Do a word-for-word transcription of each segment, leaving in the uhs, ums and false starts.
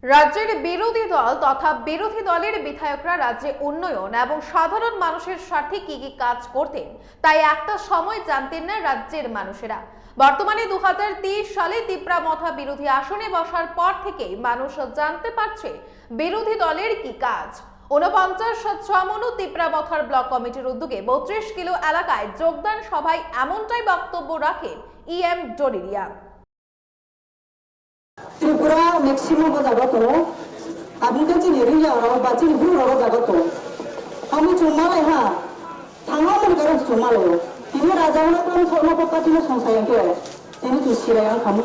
রাজ্যের বিরোধী দল তথা বিরোধী দলের বিধায়করা রাজ্যে উন্নয়ন এবং সাধারণ মানুষের স্বার্থে কি কি কাজ করতেন, তাই একটা সময় জানতেন না রাজ্যের মানুষেরা। বর্তমানে দু হাজার তেইশ সালে তিপ্রা মথা বিরোধী আসনে বসার পর থেকেই মানুষ জানতে পারছে বিরোধী দলের কি কাজ। ঊনপঞ্চাশ ছমনু তিপ্রা মথার ব্লক কমিটির উদ্যোগে বত্রিশ কিলো এলাকায় যোগদান সভায় এমনটাই বক্তব্য রাখেন ইএম ডোরিরিয়া। Tripura maximum o jaga tongo. Aboni khe chini riyang rok ba chini bru rok o jaga tongo. Omo chwng malai ha. Thangma mani karo chwng malai o. Tini raja hwnwi kwrwng thokno bo party no song saya khe. Tini chwng silai ang khamu.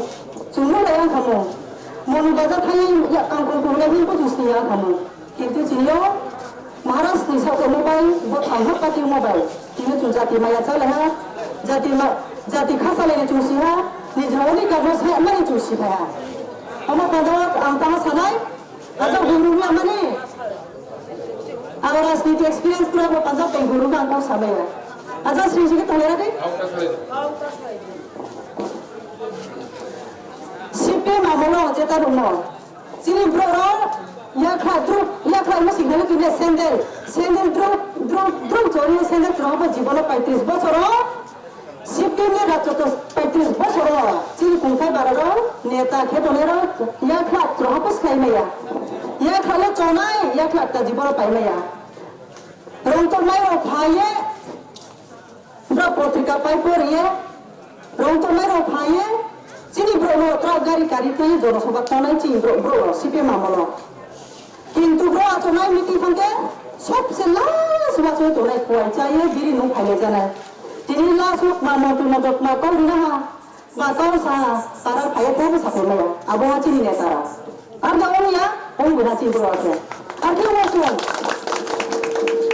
Chwng malai ang khamu. Moni baja thai ya kangkung kunglai hwnwi bo chwng silai ang khamu. Kintu chini o Maharaj ni sakhe mobile, bo thangha pati mobile. Tini chwng jati maya chalaiha, jati ma-, jati kha chalai ni chwng siha, nijra oni kamo sa mani chwng siphaiha. Omo kodo ang tamo sanai, aja guru ni amani. Ang rajniti experience pura bo panjab tei guru ni ang kok samaya. Aja sri sri tongera de. C P M amolo jeta rumo. Chini borok rok yakha druk, yakha mo signal kine sandal, sandal druk, druk, druk chori sandal chwrang bo jibono paitris bosoro. C P M ni rajyoto paitris bosoro. Chini kungthai bara rok neta khe tonai rok yakha chwrang bo slai maya. Yakha le chonai, yakha ta jibono pai maya. Rongtor mai rok phaiye. Borok potrika pai poriye, rong tongnai rok phaiye, chini borok no truck gari kari tei jonosabha tongnai chini borok, borok rok C P M amolo. Kintu borok achonai meeting thangkhe sobse last o achoi tongnai kuai chaiye biri nung phainai janai. Tini last o ma montri montri ma kok rina ha, ma kok sa para phaiye tei bo sapai maya. Abo ha chini neta rok. Ar da ong ya, ong guna chini borok khe. Ar khe ong sung.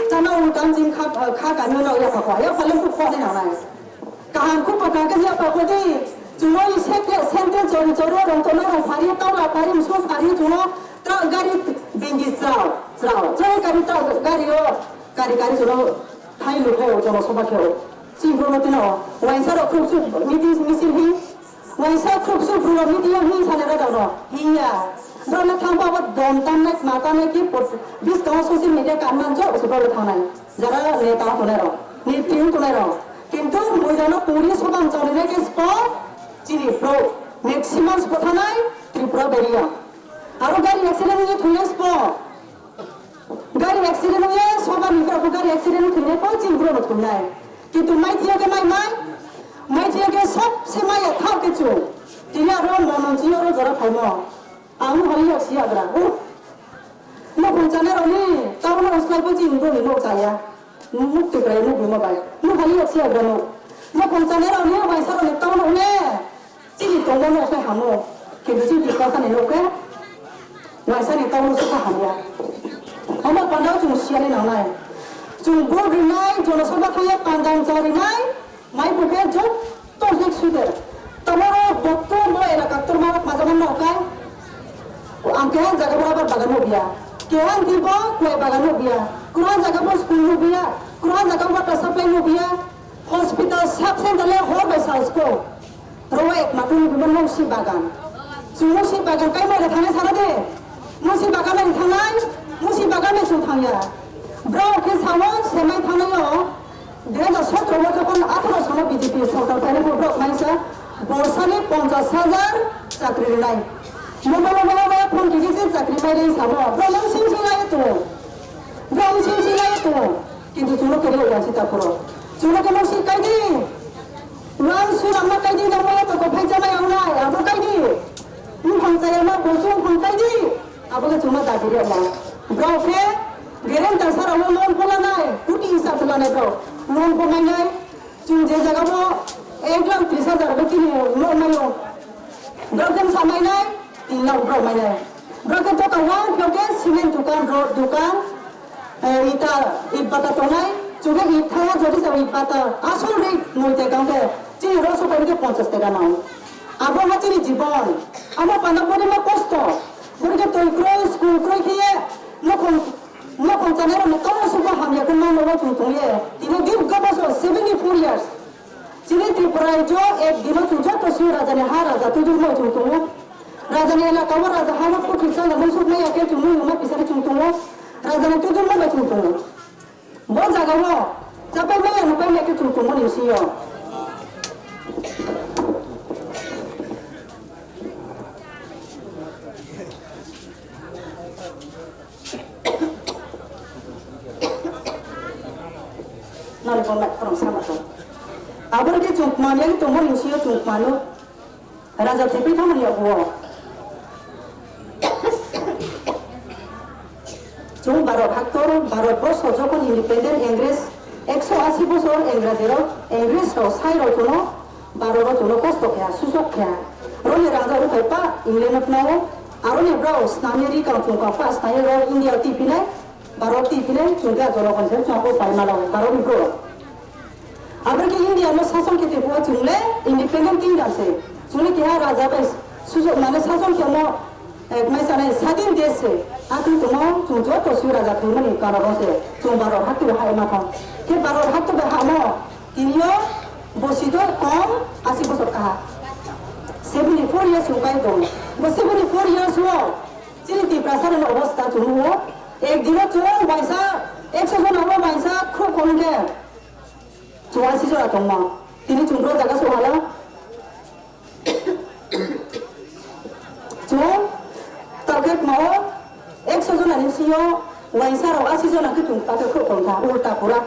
Chama ung kam chini kha, kha kami no ya pakwa. Ya phalung kuk phone na nai. Kaham kuk pakwa khe ya pakwa di. Chungo i sek sente chori choro rong tono rong phari, tawla phari, msuk phari chungo. Truck gari bingi chao, chao. Chao gari truck gari o, gari gari chungo. Thai lu khe o, chungo soba khe o. Chini borok no tino. Waisa rok khuk suk meeting misil hi. Waisa khuk suk borok meeting o hi sani rok no. Hiya. Borok no thang baba dom tam nai, ma tam nai ki pot-, bis kama social media kan man jo, se borok thang nai. Jara neta tonai rok, nitri tonai rok. Kintu moidano puri sobang chori nai ke spo, chini pro, maximum spo thanai, Tripura beria. Aro gari accident ni thunai spo. Gari accident wngya, soba ni khe gari accident wngya, koi chini borok no thumnai. Kintu mai thia khe mai mai, mai thia khe sob se mai ya thao khe chung. Tini aro mono chi oro jora phaimo. Ang hali yok si agra. Uh. Mo khung chana roni, tao no uslai po chini borok ni nok chaya. Nuk tikrai nuk ni mobai. Mo hali yok si agra nuk. Mo khung chana roni, waisa roni tao no ne. Chini tongmani okhe hamo, kintu chini Tiprasani nokhe waisani tauno sukha hamya. Omo pandao chwng siyani nangnai. Chwng vote rinai, jonosabha thangya pandang cha rinai, mai bukhe jotto hik suider. Tamoro botto bo elaka ktorma rok majaman nokha. Ang keha jaga bo rubber bagan nukya. Keha hwnkhe bo koi bagan nukya. Kwrwng jaga bo school nukya. Kwrwng jaga bo water supply nukya. Hospital sub center le hor bai salsko. Rogo ek matwng ni bumung musi bagan. Chwng musi bagan kai mai thangna sana de. Musi bagan mai thangnai, musi bagan mai chwng thangya. Bro khe sao se mai thangnai o. Dui hajar sotro o jokhon atharo sano B J P sorkar phainai bo borok maisa borsani ponchash hajar chakri rinai. Mobile mobile mobile phone tigi se chakri painai samo. Bro nang sing sing lai to. Bro sing sing lai to. Kintu chwngno kwrwi ya si ta phoro. Chwngno khe musi kai di. Uang suram ma kai di, nang ma to ko phai chamai ang nai, abo kai di. Wng phang chaya ma bo chung phang kai di. Abo khe chuma da giri ma. Bro khe gereng ta sara mo non phola nai, kuti isa phola nai bro. Non pho mai nai, chung je jaga bo ek lakh tris hajar bo kini no mai o. Bro khe sa mai nai, tin lakh bro mai nai. Bro khe to ka wang khe cement dukan, rod dukan, Eh, ita, ita bata tongnai, chwngkhe ita thaya jodi jabo ita bata asol rate noi tekang khe, chini rok sopai khe ponchash taka nang. Abo ma chini jibon, amo panda boni ma kosto, boni khe twi kroi, school kroi khe, nokhong, nokhong chanai rok ni tomo subo hamya khe nang nogo chwng tongye. Tini dirgho bosor, seventy four years. Chini Tripura rajyo ek dino chwng joto sui raja ni ha raja twi dul mo chwng tongo. Rajani elaka o raja ha o kukri chana munsuk maya khe chwng nung ma pisari chwng tongo. Rajani tujung ma bai chwng tongo. Bo jaga o chapai maya nupai maya khe chwng tongo ni sio. Nani kon bai khorang sama to. Aboni khe chwng manya khe tongo ni sio chwng mano. Raja thepui thangmani yago. Chwng Bharat haktor, Bharat borso jokhon independent English ekso asi bosor Engraji rok, English rok sai rok chwngno Bharat rok chwngno kosto kha, susok kha. Roni raja rok pai pa England no phnao, aroni brao snamya ri kang chwng kang pa snamya rok India twi phinai, Bharat twi phinai chwng khe jonogon se chwng abo pai ma lago Bharat ni bro. Aboni khe India no sason khe tei bo chwng le independent kingdom se. Chwng le keha raja bai sujuk mane sason khe mo, eh, mai sanai sadin desh se. Atwng tongmo chwng joto sui raja thwimani karabo se. Chwng Bharat hakti bai ha ma thang. Khe Bharat hakti bai ha mo tini o bosi do kom asi bosor kaha. Seventy four years chwng kai tong. Bo seventy four years o chini Tiprasa rokni obostha chwng nugo. Ek dino chwng waisa ekso jona o waisa khuk kom khe. Chwng asi jora tongma. Tini chwng bro jaga sohala. Chwng tokhe kmao ekso jona ni sio waisa rok asi jona khe chwng tokhe khuk kong kha ulta pura.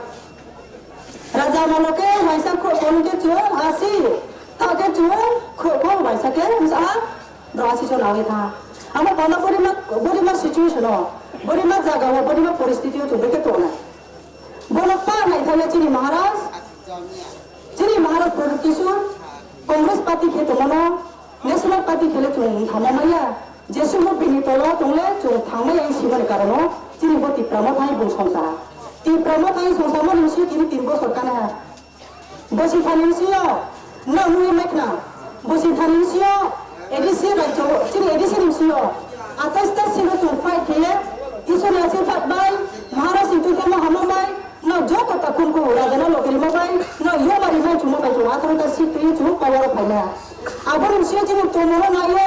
Raja mano khe waisa khuk kong khe chwng asi tokhe chwng khuk kong waisa khe wngsa bro asi jona wi kha. Amo kono borima borima situation o borima jaga o borima poristiti o chwng khe tongnai. Bono pa naithokya chini Maharaj, chini Maharaj Pradyot Kishore, Congress party khe tongmano, National Party khe le chwng thangma maya, jeswngbo bini tolo tongle chwng thangmaya wng simani karono, chini bo Tipra Motha hai bung songsa. Tipra Motha hai songsa mani wngsi tini tin bosor kana ha. Bosi thani wngsi yo, No nui mai khna. Bosi thani sio A D C rajyo, chini A D C ni sio. Atais ta sino chwng fight khe, Isor ni asirwad bai, Maharaj ni twi tongma hamo bai, no joto ta khum khum raja no logiri ma bai, no yo bari mai chwng ma bai chwng atharo ta sik twi chwng power o phaina. Aboni sio chini tomo no naiye,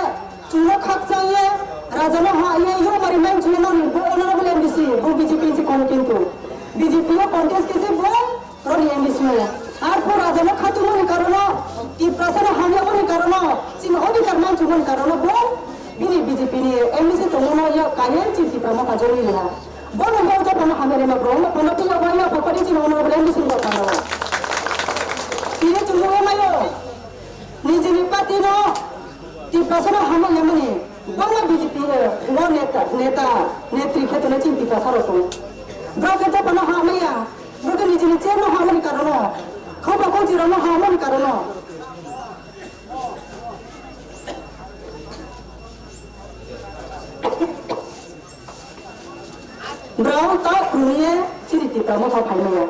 chwng no khakchang ye, raja no ha ye, yo bari mai chwng no ni bo honorable M D C, bo B J P ni si kon kintu. B J P o contest khe se bo Roni M D C o. Ar pho raja no khatungmani karono, Tiprasa no hamyamani karono, chini odhikar manchukmani karono bo bini B J P ni M D C tongmano ya kaiye chini Tipra Motha joli liha. Bono bo jotono hamya rima bro, bono piya waya pokori chini honorable M D C ni botano. Tini chumui mayo. Nijini party no Tiprasa no hamya yamani. Bangla B J P o neta, neta, netri khe tongnai chini Tiprasa rok tongo. Borok khe dophano hamya, borok khe nijini chair no hamani karono, khokba khokchi rok no hamani karono. Borok ta khumye chini Tipra Motha phaimaya.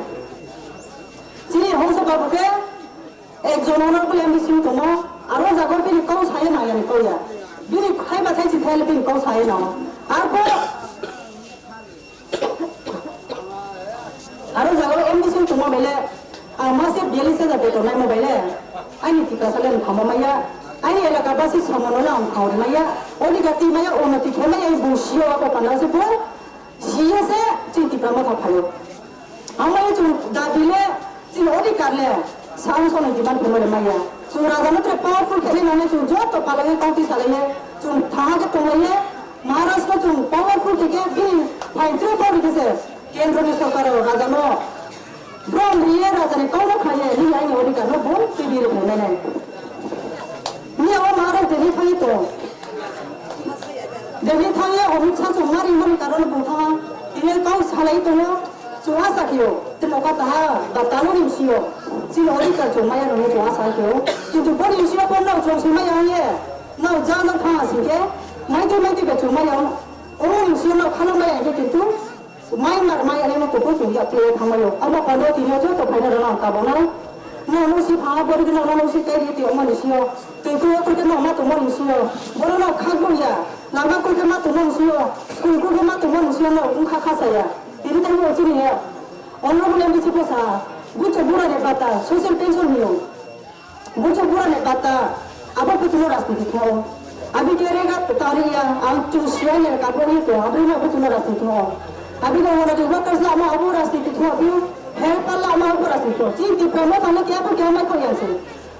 Chini Hongsa Babu khe Ekjon honorable M D C wng tongo, aro jaga bini kok saya nang yani kok ya. Bini khai ba khai si khai bini kok saya nang. Arpor aro jaga M D C wng tongo bele, ang mase biyalish hajar beton naimo bele, ani Tiprasa le ang thangma maya, ani elaka basi samano le ang thang rimaya, oni gati maya, onoti khe maya, bung sio ako panda se bo, siya se, chini Tipra Motha phaio. Ang bai chwng dabi le, chini odhikar le, sang songni demand khe mole maya. Chwng raja no tere powerful khe nai nang chwng joto palai kok ti salai ye, chwng thaha khe tonglai ye, Maharaj no chwng powerful khe khe bini phain tre power khe se, kendro ni sorkar o raja no, brom ri ye raja ni kok no khlai ye, nini aini odhikar no bo twi biri khlai nai nai. Miya o Maharaj Delhi thangwi tong. Delhi thangwi Amit Shah chwng ma ringmani karon bung thangha. Tini kok salai tongo. Chwng asa khio. Tini oka taha ba talo ni sio. Chini odhikar chwng maya nungwi chwng asa khio. Kintu boni sio kon no chwng si maya ye. No ja no thangha singkhe. Maitwi maitwi ba chwng maya. Omo ni sio no khalo maya khe kintu. Mai mar mai ani mo kuku chwng ya kle thangmaio. Amo kondo tini o joto phaina rwna ang taboknai. No no si phanga bori gwnang no no si kai ri ti omo ni sio. Twi twi o twi no ma tongmo ni sio. Bono no khak bo ya. Lama koi khe ma tongmo ni sio. School koi khe ma tongmo ni sio no wng kha kha saya. Tini tai o chini ya. Ono bo le mi si pha sa. Bucho bura de bata. Social pension hiyo. Bucho bura ni bata, abo putino rajniti khlao. Abi kere ga tari ya, ang tu siya ya, kapo ni to, abi ma bu tuna rasti to. Abi ga wala di workers la ma abu rasti to, abi helper la ma abu rasti to. Chini Tipra Motha no kya bu kya ma ko ya se.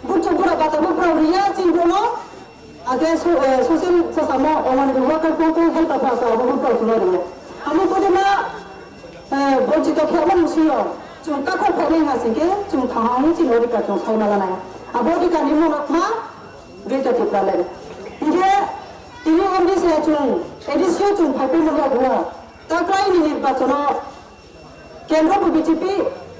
Bu chu bura bata bu bura riya, chini bu no. Ake so, eh, social sa sama, oman di worker ko ko helper pa ka bu bura tuna riya. Ami ko de ma, eh, bonchito khe man siyo. Chung ka ko phe nai ha se ke, chung tha ha ni chini odhikar chung sai ma la nai. Abo odhikar ni mono ma, Greater Tipraland. Hinkhe tini M D C chwng, A D C o chwng phaipai mwnwi aguno. Taklaini nirbachono kendro bo B J P,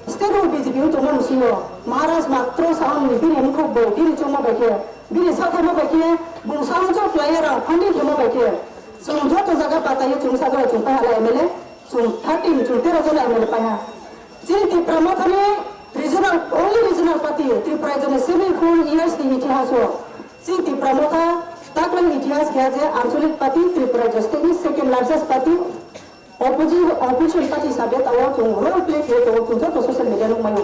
state bo B J P wng tongma mwswio. Maharaj matro sa wngni bini mkhok bo, bini chongma bai khe, bini sakhaima bai khe, bung sahojo kwlaiya rang funding khema bai khe. Chwng joto jaga pataiyo chwng sajora chwng pai hala M L A, chwng thirteen, chwng tero jona M L A paiha. Chini Tipra Mothani regional, only regional party, Tripura region ni seventy four years ni itihaso. Chini Tipra Motha taklai itihas khe je anchalik party, Tripura region state ni second largest party, opposition, opposition party hisabe tawo chwng role play khe tawo chwng joto social media nukmano.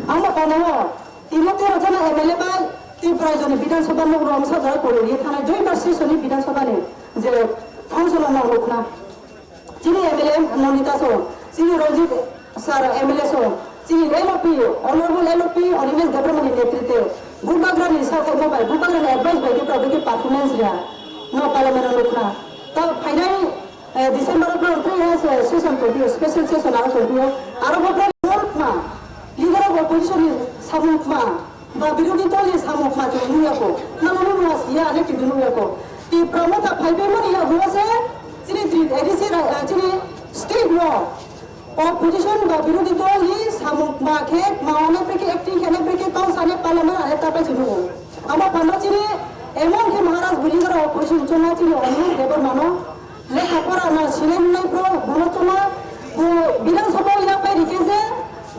Amo kono tini tero jona M L A bai Tripura region ni Bidhan Sabha nukro msa jora kori thanai dui bar session ni Bidhan Sabha ni je function o nang nukna. Chini M L A Nandita song, chini Ranjit sir M L A song, chini L O P, Honorable L O P Animesh Debbarma ni netritwe, Bubagra ni sakhaima bai, Bubagra ni advice bai khe probably performance ya, no parliament no nukna. Ta phainai, eh, December o twi hai se session tongpio, special session aro tongpio, aro bo role ma, leader of opposition ni samung ma, Ba birodhi dol ni samung kha chwng nukya kho. Nang ano nung siya ane kintu nukya kho. Tipra Motha phaibai mani ya bo se chini tri-, A D C ra-, ah, chini state no opposition ba birodhi dol ni samung ma khe ma ane peke acting khe ane peke tong sane parliament ane tapai chini nugo. Amo pano chini emon khe Maharaj buli gora opposition choma chini Anish Debbarma no Lekha pora no sinai nai bro, bono chuma, bo Bidhan Sabha ya pai rikhe je,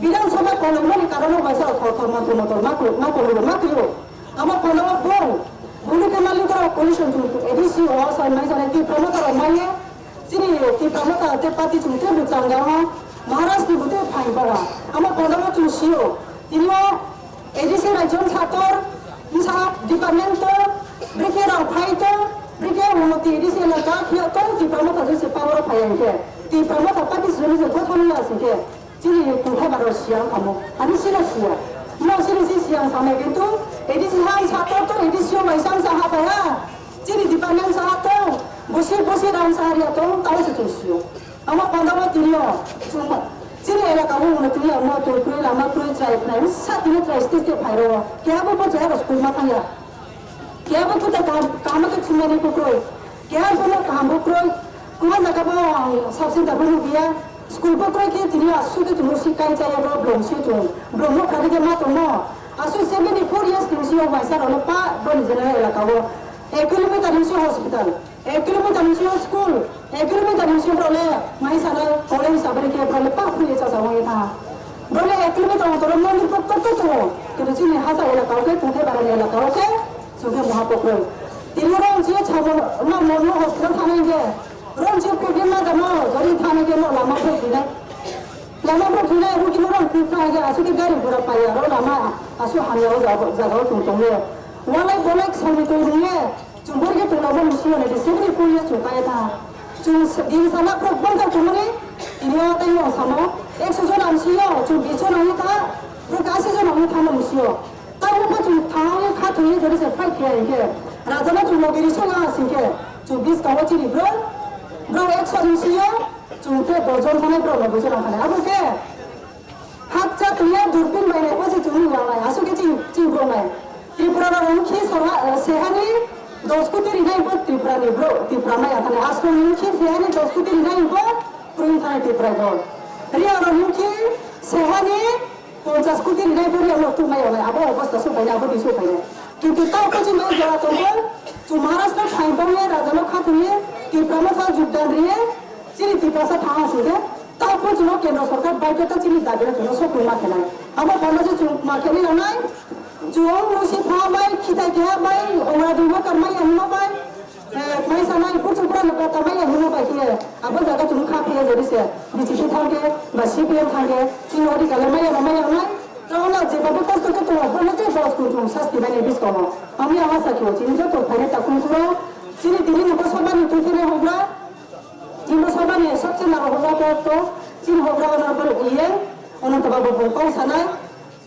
Bidhan Sabha kolomani karono baisa thor thor motor motor ma kolo, ma kolo, ma kolo. Amo kono bo, bulu ke mali koro pollution chung A D C o sa mai sa ki promoter o mai, chini ki promoter te party chung te bu chang ga, Maharaj ni bu te phai ba. Amo kono chung sio, tini o A D C rajyon sator, msa department to, brikhe rang phai to, brikhe uno ti A D C elaka khia to, Tipra Motha se power phai ang khe. Tipra Motha party se se gothon la se khe. Chini kunthai baro siya kamo. Ani sino siya. No sini si siya sama kintu A D C ha sator to A D C o mai sam sa ha phai ha. Chini department sa to, bosi bosi rang sa ria to, tao se chung sio. Ama panda ma tini o, chuma. Chini elaka o uno tini o, mo to kroi lama kroi chai khnai, sa tini chai state state phai ro. Kya bo bo chai ro school ma thang ya. Kya bo tuta kam, kam to chuma ni ko kroi. Kya bo no kam bo kroi. Kuma jaga bo ang sub center bo no biya. School bo kroi ke tini o asu ke tini si kai chai ro blong si chung. Blong mo khade ke ma to mo. Asu seventy four years tini si o waisa ro no pa bo ni general elaka o. Ek kilometer ni si hospital. Ek kilometer ni sio school, ek kilometer ni sio brole, mai sana college sabari ke brole pa khuli cha sa wai tha. Brole ek kilometer ni toro mondir pok tok tok tok. Kini chini hasa elaka oke, kungke barani elaka oke, sungke maha pokro. Tini ron chio chamo, ma mono hospital thana inge. Ron chio pekde ma damo, jori thana ke no lama pok dinai. Lama pok dinai, rugi no ron pok thana ke, asu ke gari gura paya, ro lama, asu hamya o jaga, jaga o chung tong ye. Walai bolai sami tong ye. Chwng bori khe tongla bo musulo nai de, seventy four years chwng kaya tha. Chwng s-, din sana prok bangkha tongmani, tini o tei o samo, ekso jon ang sio, chwng bish jon ang tha, prok asi jon ang tha no musio. Tamo bo chwng thang kha thwi jori se fight khe ang khe. Raja no chwng logiri song ang sing khe, chwng bis kawo chini bro, bro ekso ang sio, chwng te dos jon thanai bro no bujor ang thanai. Abo khe, Hakcha twiya durpin bai nai bo se chwng wng nai. Aswk khe chini, chini bro nai. Tripura rok wng khe soha, eh, sehani dos koti rinai bo Tripura ni bro, Tripura maya thani. Aswk wng khe sehani dos koti rinai bo kwrwi thani Tripura bo. Riya rok wng khe sehani ponchas koti rinai bo riya no tuk maya nai. Abo obosta so painai, abo di so painai. Kintu tao ko chini jora tongo, chwng Maharashtra phaibongya, raja no khatungya, Tripura no sa jugdan riya, chini Tiprasa thang aswk khe. Tao po chwngno kendro sorkar bai khe ta chini dabi no chwngno sokwi ma khenai. Abo panda se chwng ma khenai nangnai. Chwng musi pha bai, khitai keha bai, ongna dungma karmai ya hwnma bai, eh, mai sanai, puthuk pura no kota mai ya hwnma bai khe. Abo jaga chwng kha phiya jodi se, B J P thang khe, ba C P M thang khe, chini odi kale mai ya no mai ya nai. Tao na je babu kosto khe tongo, bono tei dos kun chwng sasti bai ni biskango. Ami ama sakhi o chini joto phainai takhum kuro, Chini tini ni bosor bani twi khe hogra, tini bosor bani sabse naro hogra kok to, chini hogra ono boro uye, ono to babu bo kok sanai,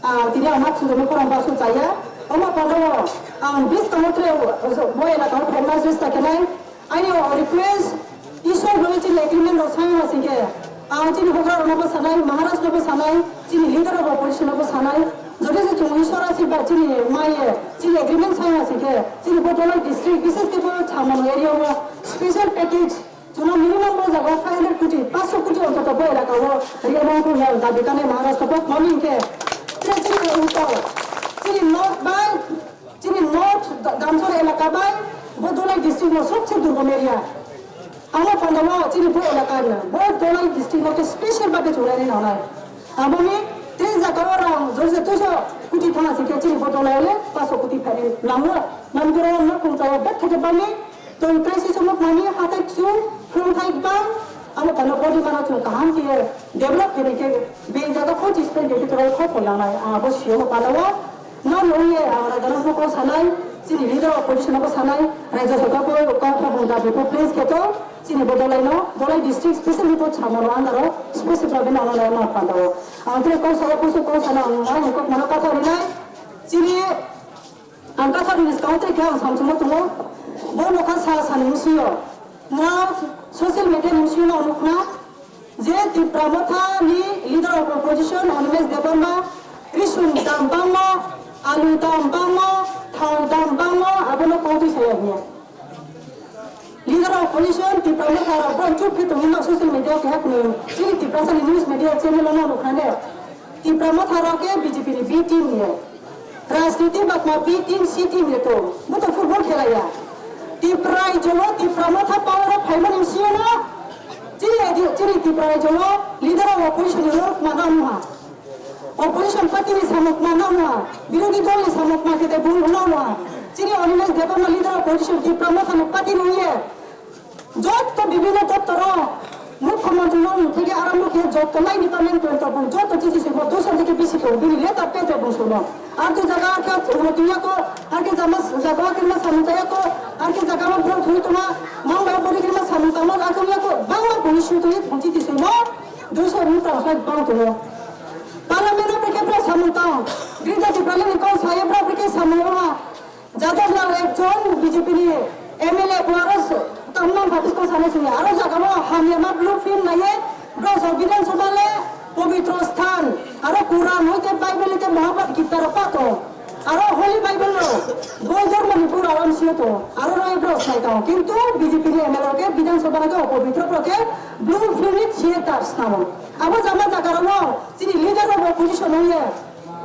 ah, tini ama chudumi khorang basu chaya, omo pano ang bis kamotre bo elaka o famous resta kenai, aini o request, Isor hoi chini agreement rok sign ha singkhe, ang chini hogra rokno bo sanai, Maharaj no bo sanai, chini leader of opposition no bo sanai, jodi se chwng Isor asirwad chini maiye, chini agreement sign ha singkhe, chini bo Dholai district, bishes khe bo Chhamano area o special package, chwngno minimum bo jaga five hundred koti, panchsho koti ontoto bo elaka o riyamani thangya dabi kanai Maharaj no bo mani hingkhe, tre chini uttor, chini north bai, Chini North Da-, Damsora elaka bai bo Dholai district no sobse durgom area. Amo panda o chini bo elaka no, bo Dholai district no khe special bhabe chwraini nanai. Amo ni tei jaga o rang jorse tuiso kuti thana sikhe chini bo Dholai le paso kuti phai nango. Manboro no khung chao bet thake bani, tong tei siso mok mani hatai chu phung thai bang. Amo panda body mana chung kaham khe develop khe khe be jaga kho chispren khe khe chwrai kho pho nanai. Abo sio panda o. Nang nung ye ang raja no kok sanai, chini leader opposition no sanai, raja sabha ko kok kok bung dabi ko please khe to, chini bo Dholai no, Dholai district specially to Chhamano under o, special problem ano lai no panda o. Ang tre kok sa kok sa kok sana ang nang kok mano kok rinai, chini ang kok rinai kok tre khe ang samsung mo tumo, bo no kha sa sa nung siyo. Now, social media ni bisingo ang nukha je Tipra Motha ni leader of opposition Animesh Debbarma risum dam bangma, alu dam bangma, thao dam bangma, abono kongtwi saya hiya. Leader of opposition Tipra Motha rok bo chuk khe tongwi ma social media o keha kunui chini Tiprasa ni news media channel o no nukha ne. Tipra Motha rok khe B J P ni B team ni. Rajniti bakma B team, C team ni to. Bo to football khelaya. Tipra raijo o Tipra Motha power o phaimani siyano. Chini adi, chini Tipra raijo o leader of opposition ni rok ma nang ma. Opposition party ni samuk ma nang ma. Birodhi dol ni samuk ma kete bung nang ma. Chini Animesh Debbarma leader of opposition Tipra Motha ni party ni ye. Jotto bibhinno doptoro mukhyamantri no theke arambho khe jotto line department pon tabung jotto chichi simo dosan theke bisi tongo bini letter page tabung sono. Ar ke jaga ar ke uno tuya ko, ar ke jama jaga ar ke ma samung taya ko, ar ke jaga ma bro thui tuma, mang ba bori ke ma samung tamo, ar ke ya ko, bang ma bori shu thui thung chichi simo, dosan ni ta khai bang tongo. Parliament o ke bro samung tamo, Greater Tipraland ni kong saya bro ke samung ha. Jadab Lal ekjon B J P ni M L A bo aro s-, tamna baptisko sana sini. Aro jaga o hamya ma blue film naiye, bro so Bidhan Sabha le Pabitro Sthan, aro Quran hoite Bible hoite Mahabharata Gita ro pato. Aro Holy Bible ro, boi dhormo ni pura ram siyo to. Aro rai bro sai to. Kintu B J P ni M L A ke Bidhan Sabha ke Pabitro pro ke blue film ni theater snamo. Abo jama jaga ro no, chini leader ro opposition hoye.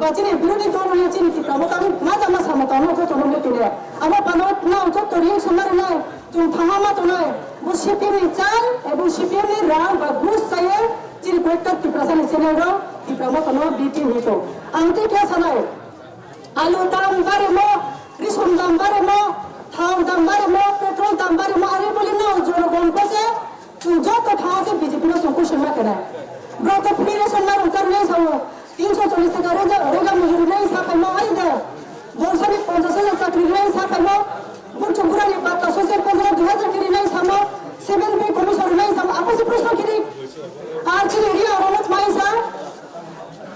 Ba chini birodhi dol ni chini Tipra Motha ma jama samo tamo joto no mutile. Abo pano na joto ring sumari nai, chung thangma ma tonai. Bo C P M ni chal, ebo C P M ni rang ba gus saye, chini koyekta Tiprasa ni channel rok, Tipra Motha no B T ni to. Ang tei kya sanai? Alu dam bare mo, risum dam bare mo, thao dam bare mo, petrol dam bare mo, are bole na jono gom kose, Chwng joto thangma se B J P no chwng question ma khenai. Borok to free ration mairung charwi nai sao, tinso chollish taka rega, rega mujuri nai sa phaimo ai de. Borsani ponchash hajar chakri nai sa phaimo, buchung burani patta soise ponchash dui hajar kiri nai samo, seven pay commission nai samo, apo se proshno kiri. Ar chini Reang rok no mai sa,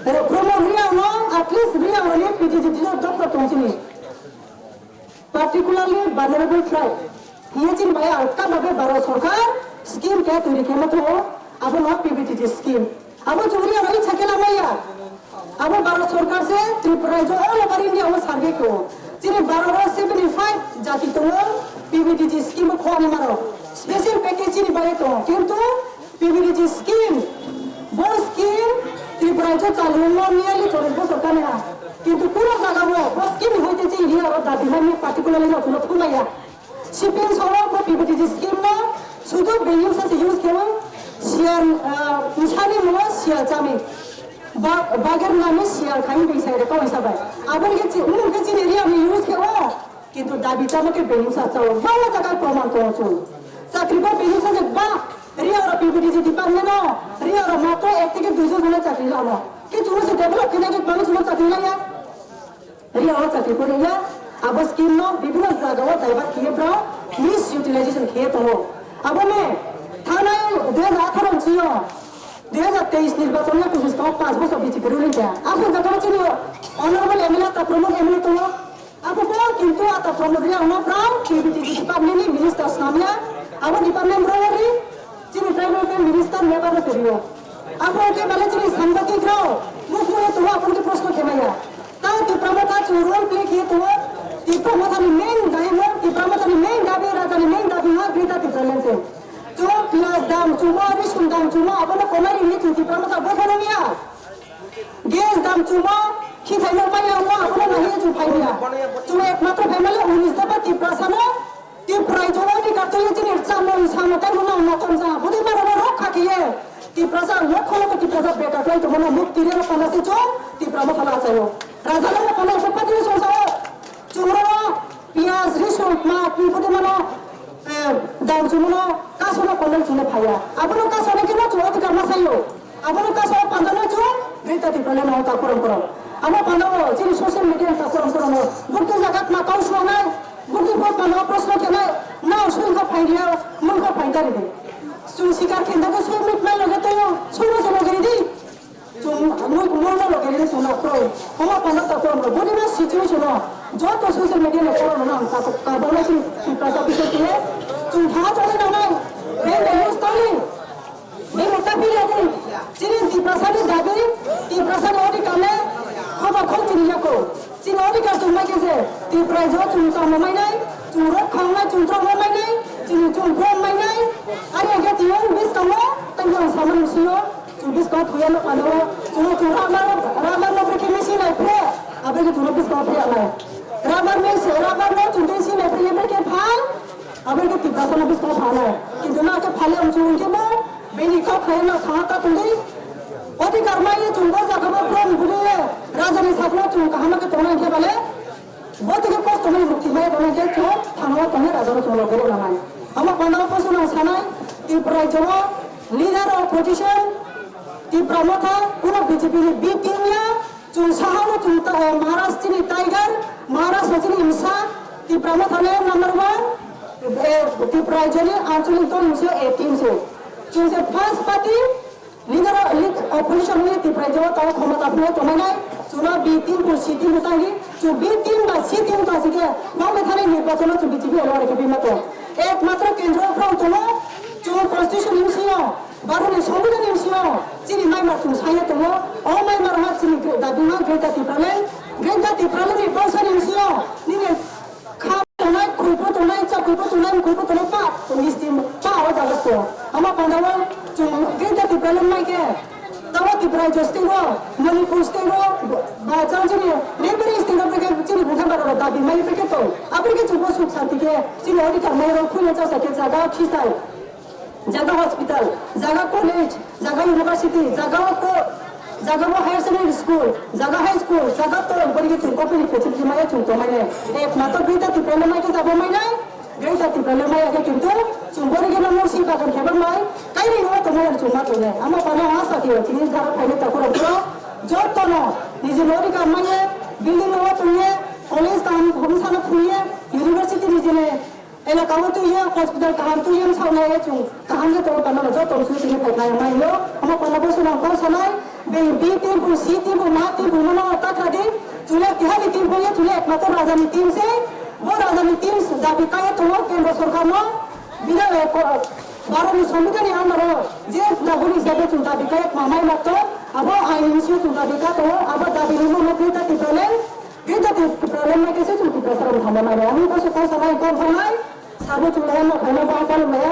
Promo Reang no, at least Reang rok ni P T G D no doktor tong chini. Particularly vulnerable tribe. Hiye chini bai ang kama be Bharat Sarkar scheme khe turi khe matho, abo no P V T G scheme. Abo chungri ano icha khe lamaya. Abo Bharat Sarkar se Tripura jo all over India o survey ko. Chini Bharat o seventy five jati tongo P V T G scheme o khwani maro. Special package chini bai to. Kintu P V T G scheme, bo scheme Tripura rajyo chalu wngma nearly cholish bochor kani ha. Kintu kunu jaga bo, bo scheme ni hoite chini ri aro dabi mani particularly no kuno thumaya. C P M soro bo P V T G scheme no sudu bengin sa se use khewo, siyan, ah, insani mo siyan chami. Ba, bager nami siyan khain beng sai de kawai sabai. Aboni ke chi, mung ke chini ri ami use khewo. Kintu dabi chama khe bengsa chao. Bangla jaga proman tongo chwng. Chakri bo bengsa je ba, Reang rok P V T G department o, Reang rok matro ek theke duijon jona chakri lamo. Khe chwngno se develop khe nai khe bangwi chwngno chakri laiya. Reang rok chakri kore ya. Abo scheme no bibhinno jaga o divert khiye borok misutilization khiye tongo. Abo ni thanai dui hajar atharo ni sio dui hajar teis nirbachon ya kuchis kok panch bochor B J P ruling kha. Abo jaga o chini honorable M L A ta Pramod M L A tongo. Abo bo kintu ata Pramod Reang no borok P B T G department ni minister swnamya. Abo department rok ri Chini tribal welfare minister meba rw serio. Abo ke bale chini sangbadik rok mukmui tongo, abo ke proshno khe maya. Ta Tipra Motha chwng role play khe tongo. Tipra Motha ni main daimon, Tipra Motha ni main dabi, raja ni main dabi ha Greater Tipraland se. Chwng piyaj dam chwngma, risum dam chwngma, abo no komai rini chwng Tipra Motha bo thani ya. Gas dam chwngma, khi thaino maya abo no nahi chwng phai ya. Chwng ekmatro phai male unis daba Tiprasa no Tiprai jogo ni katoi chini chamung samung tai mano motom ja. Budi maro rok kha kiye. Tiprasa lok kholo ko Tiprasa beta klai to mano muk tiri rok panda se chong Tipra Motha la chayo. Raja la panda se pati song sao. Chungro piyas risu ma pi budi mano, eh, dam chumano kaso no kondal chine phaya. Abono kaso ne kino chungo tika masayo. Abono kaso panda no chung Greater Tipraland no ta kuram kuram. Amo panda o chini social media ta kuram kuram o. Bukti jagat ma kau suanai. Bukti pot pano proshno khenai, nao sui kha phai liya, mung kha phai dari di. Chwng sikar khe da sui mit mai loge to, sui no loge di. Chwng mui mui no loge di chwng na pro. Homa pano ta pro. Boni ma situation o, joto social media no pro no ang ta ka ba na chwng Tiprasa bising khe. Chwng ha to na nai. Then the news tali. Bini ta pila di. Chini Tiprasa ni dabi, Tiprasa ni odhikar le khoba khol chini yako. Chini odhikar chwng mai khe se, Tipra jo chwng chama mai nai, chwng rok khang nai, chwng trom mai nai, chini chwng brom mai nai. Ani age tiyong bis kamo, tang yang sama ni sio, chwng bis kamo thuya no pano, chwng chwng ramar, ramar no brekhe misi nai pre, abe ke chwng bis kamo pre nai. Ramar misi, ramar no chwng misi nai pre, brekhe phal. Abo khe Tiprasa no bwskango phalnai. Kintu no khe phali ang chwng khe bo bini kok khlai no kha ta tongdi. Odhikar mai ye chwng bo jaga bo from buli ye raja ni sakno chwng kaham khe tongnai khe bale. Bo tike kosto mai mukti mai tongnai khe chwng thangno tongnai raja no chwng logi rw nanai. Amo panda o poso nang sanai Tripura rajyo o leader of opposition Tipra Motha kuno B J P ni B team ya. Chwng sahao chwng ta, eh, Maharashtra ni Tiger, Maharashtra chini imsa, Tipra Motha le number one, eh, Tipra rajyo ni anchalik dol imsa A team se. Chwng se first party, leader, lead opposition ni Tipra rajyo tao khomota phano tongnai, chwngno B team bo C team bo tangdi, chwng B team ba C team ta sike, bang bethani nirbachon o chwng B J P alwar khe bima to. Ekmatro kendro phrang tongo, chwng constitution ni bisingo, Bharatni Songbidanni bisingo chini maimar chwng saina tongo. O maimar ha chini gre-, dabi ha Greater Tipraland. Greater Tipraland ni bwsani bisingo nini kha tongnai, khulpo tongnai, cha khulpo tongnai, khulpo tongnai, pa misti pa o jaga tongo. Ama pandao chwng Greater Tipraland mai khe tamo Tripura state o, Manipur state o, ba chang chini neighboring state o brekhe chini bwkha bara dabi mai brekhe tong. Abrekhe chwngbo suk santi khe chini odhikar mai rok khuina cha sa khe jaga khistai. Jaga hospital, jaga college, jaga university, jaga o ko-, jaga o higher secondary school, jaga high school, jaga tol, bori ke chwng kopini facility maya chwng tongmani. Ekmatro Greater Tipraland mai khe jabo mai nai, Greater Tipraland maya khe kintu chwng bori ke no musi bagan kheba mai, kaini no tongmani chwng ma tongnai. Ama pano asa khe chini jara phaini takhurok jotono nijini odhikar maya, building no tongye, college kaham hum sana phunye, university nijini Elaka o twi ya, hospital kaham twi ya, sawnai ya, chwng kaham khe tongo, tamo joto swi tini phai khlai mai yo. Omo kono bo swnam kok sanai, be B team bo, C team bo, ma team bo, mano ta kha di. Chwle tihani team bo ya, chwle ekmatro raja ni team se, bo raja ni team dabi kaya tongo kendro sorkar no. Bina le ko, Bharat ni Songbidan ni under o je nagori hisabe chwng dabi kaya mamai matto, abo aini swi chwng dabi ka tongo, abo dabi ni mo mo khe ta Tipraland. Greater Tipraland mai khe se chwng Tiprasa rok thangma maya. Ani ko se ko sanai ko thangnai. Sabo chwng lai ma phaima ba palo maya.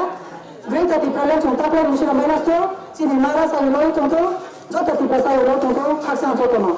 Greater Tipraland chwng taklai musi rok mai nasto. Chini mara sa ulo tongto. Joto Tiprasa ulo tongto. Khaksa joto no.